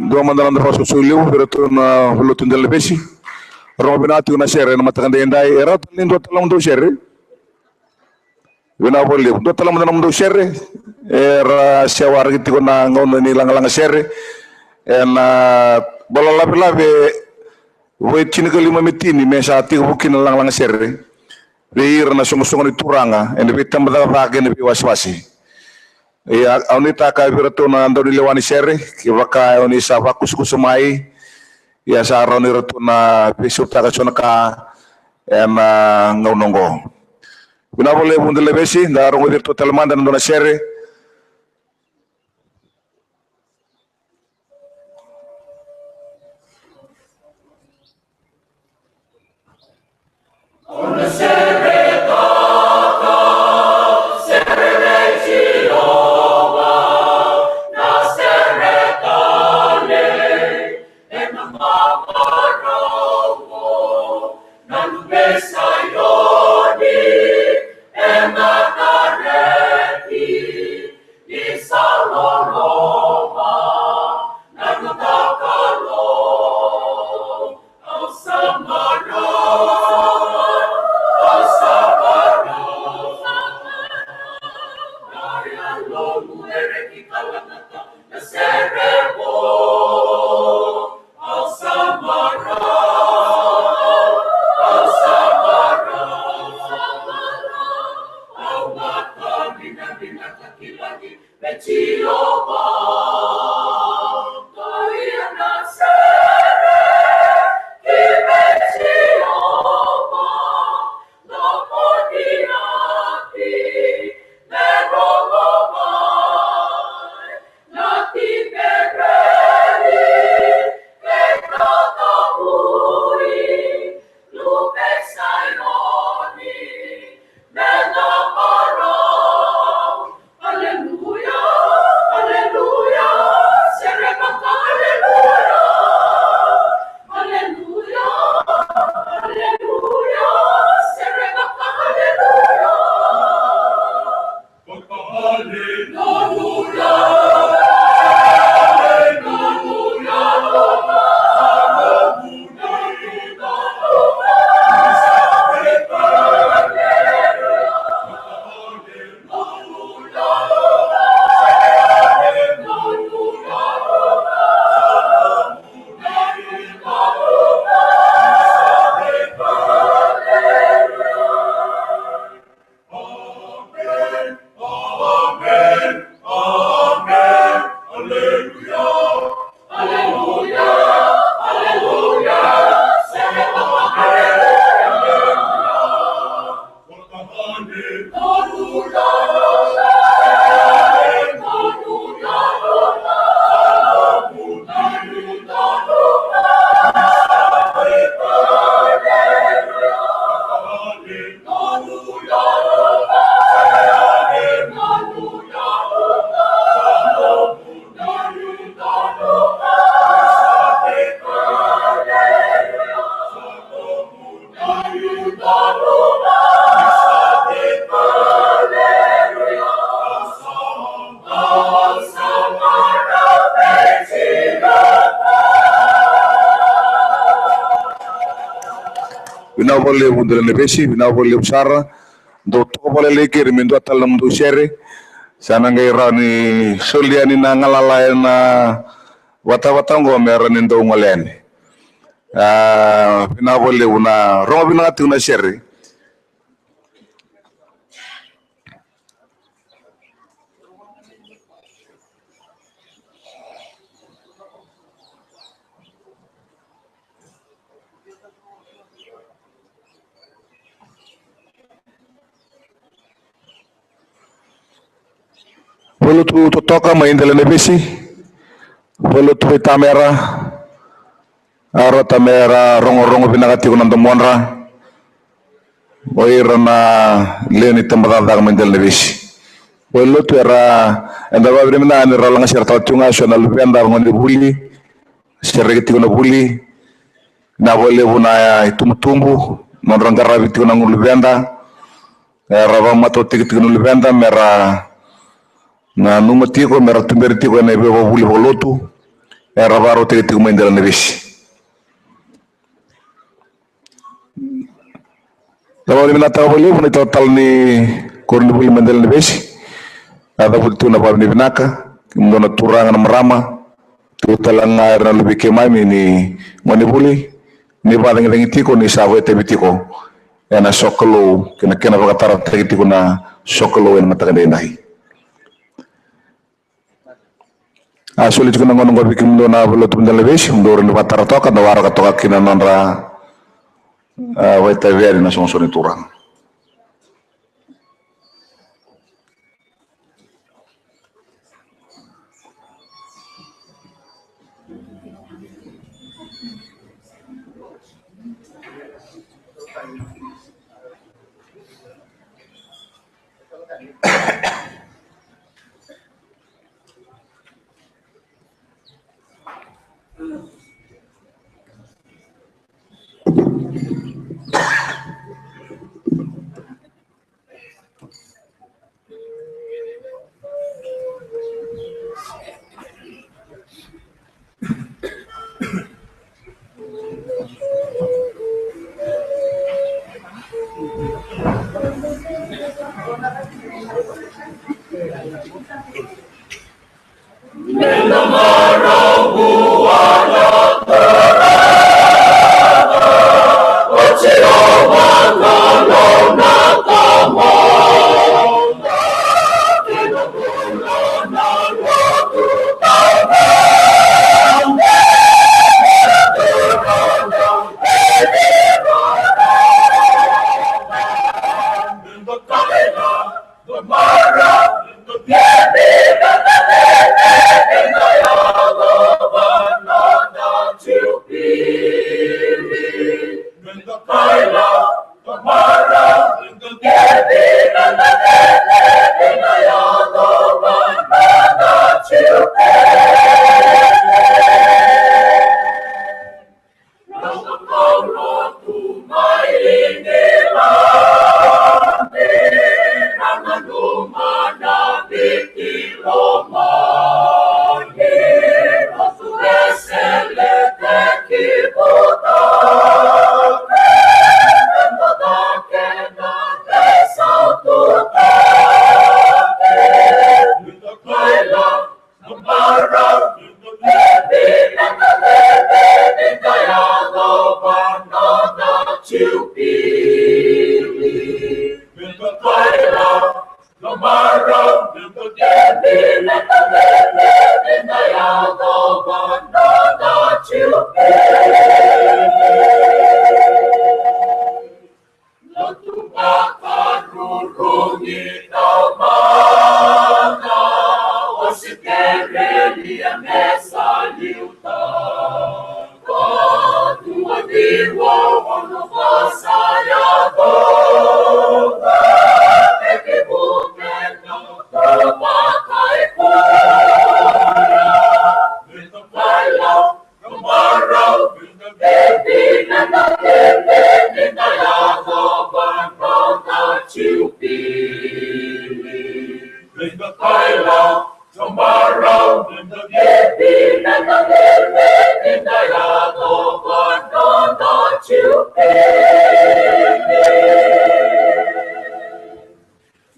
Dua mada na noda vakasosovi levu vei iratou na lotu Delapesi. Rogo vinaka tiko na sere ena mataka edaidai. E rawa tale ni dua tale na nomudou sere? Vinaka vakalevu. Dua tale mada na nomudou sere. Era se waraki tiko na gauna ni lagalaga sere ena vola lavelave, vo e tinikalima me tini, me sa tekivu kina na lagalaga sere vei ira na soqosoqo ni Turaga ena veitabacakacaka kei na veiwasewase. Ia, au nuitaka vei iratou na daunilewa ni sere, kevaka o ni sa vakusakusa mai, ia sa rawa ni ratou na veisautaka eso na ka ena gauna oqo. Vinaka vakalevu Delapesi, da rogoci iratou tale mada na dua na sere. Vinaka vakalevu Delapesi, vinaka vakalevu sara. Dou toka vakalailai keri me dua tale na nomudou sere. Sa na qai rawa ni soli yani na galala ena vatavata oqo me rawa ni dou gole yani. A, vinaka vakalevu na rogo vinaka tiko na sere. Valotu totoka mai Delainavesi, valotu veitamera, a rauta me ra rogorogo vinaka tiko na domodra. O ira na lewe ni tabacakacaka mai Delainavesi. O lotu era, eda vakavinavinaka ni ra lagasere tale tiko ga so na luveda, gonevuli, sereki tiko na vuli. Vinaka vakalevu na itubutubu, nodra qaravi tiko na gone luveda. Era vakamatautaki tiko na luveda me ra nanuma tiko, me ra tuberi tiko ena veivakavuvuli vakalotu era vakarautaki tiko mai Delainavesi. Sa vakavinavinakataka vakalevu na italatala ni koronivuli mai Delainavesi. A cavuti tu na vakavinavinaka kemudou na turaga, na marama, tu tale ga era na luve i keimami ni gonevuli, ni vakacagicagi tiko, ni sa vakaitavi tiko ena sokalou kei na kena vakatarataki tiko na sokalou ena mataka edaidai. A soli tiko na gauna oqo vei kemudou na valotu mai Delainavesi, mudou rawa ni vakatara toka, da waraka toka kina na nodra, a, vakaitavi yani na soqosoqo ni turaga.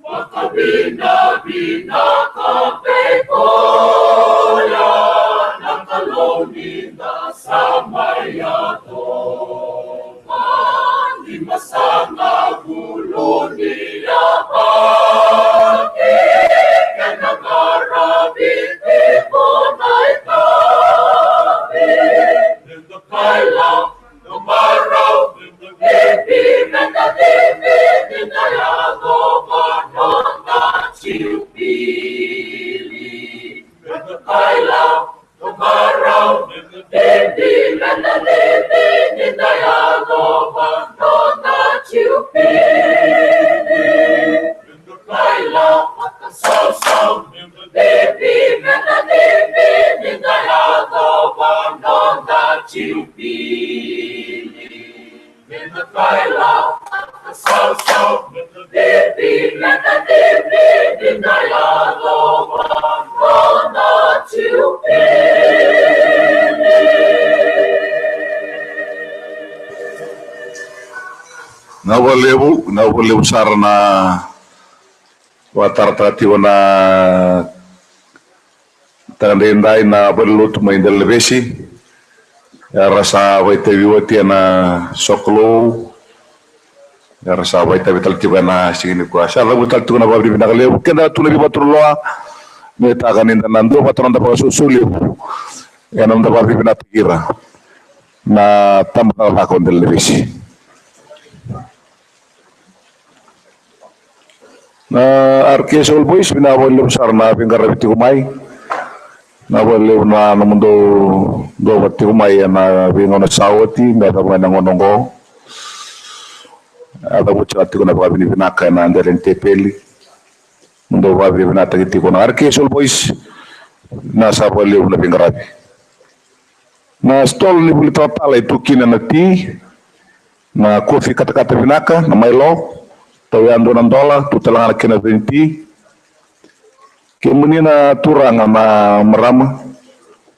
Vakavinavinaka vei koya na Kalou ni da sa mai yaco. Masana vulu ni yabaki, kena qaravi tiko na itavi. Ni da kaila na marau, ni da bibi, ni da bibi, ni da yacova noda Jiubili. Ni da kaila na marau, ni da bibi, ni da bibi, ni da yacova noda Jiubili. Ni da kaila na sausau, ni da bibi, ni da bibi, ni da yacova noda Jiubili. Na vakalevu, na vakalevu sara na vakataratara tiko na mataka edaidai na valenilotu mai Delevesi. Era sa vakaitavi oti ena sokalou. Era sa vakaitavi tale tiko ena siga nikua. Sa cavuta tale tiko na vakavinavinaka levu. Keda tu na veivakarokoroko, me taka ni da na dua vata na noda vakasosolevu ena noda vakavinavinakataki ira na tabacakacaka o Delevesi. Na R K Soul Boys, vinaka vakalevu sara na veiqaravi tiko mai. Na vakalevu na nomudou duavata tiko mai ena veigauna sa oti me yacova na gauna oqo. A cavuti tiko na vakavinavinaka ena dela ni tepeli. Nomudou vakavinavinakataki tiko na R K Soul Boys. Na sa vakalevu na veiqaravi. Na stall ni vuli talatala e tu kina na ti, na kofi katakata vinaka, na Milo, tau ya dua na dola, tu tale ga na kena green tea. Kemuni na turaga, na marama,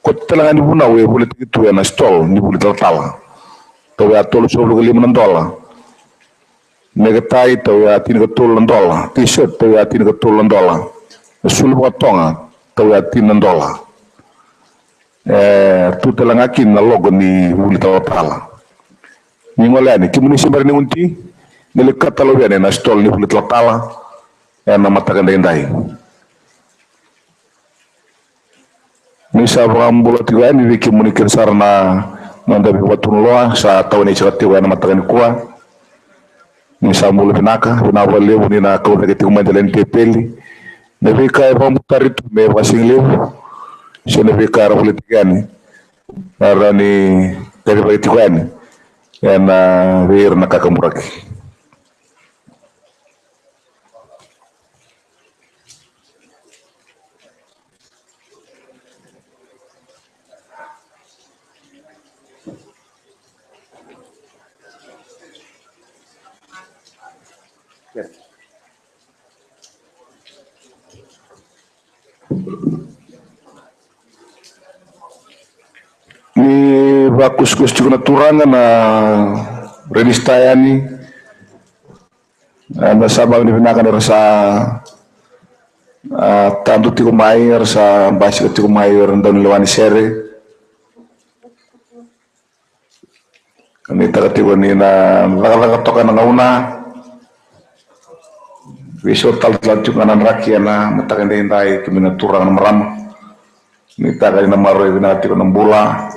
koto tale ga ni vunau e volitaki tu ena stall ni vuli talatala. Tau ya tolusagavulu ka lima na dola. Necktie tau ya tinikatolu na dola. T-shirt tau ya tinikatolu na dola. Na sulu vakatoga tau ya tini na dola. E tu tale ga kina na logo ni vuli talatala. Ni gole yani, kemuni se bera ni gunuti, ni lai katalovi yani ena stall ni vuli talatala ena mataka edaidai. Ni sa vakabula tiko yani vei kemuni kece sara na noda veivakatulewa sa tawa ni saka tiko ena mataka nikua. Ni sa bula vinaka, vinaka vakalevu ni na kau cake tiko mai dela ni tepeli. Na veika e vakabutari tu me vakasigalevu se na veika era volitaki yani, na rawa ni kacivaki tiko yani ena vei ira na kakaburaki. Ni vakusakusa tiko na turaga na renista yani. Eda sa vakavinavinaka ni ra sa, a, tadu tiko mai, era sa basika tiko mai, era dau ni lewa ni sere. Ni taka tiko ni na cakacaka toka na gauna. Veiso talatala tiko ga na draki ena mataka edaidai, kemuni na turaga na marama. Ni taka ni na maroroi vinaka tiko na bula.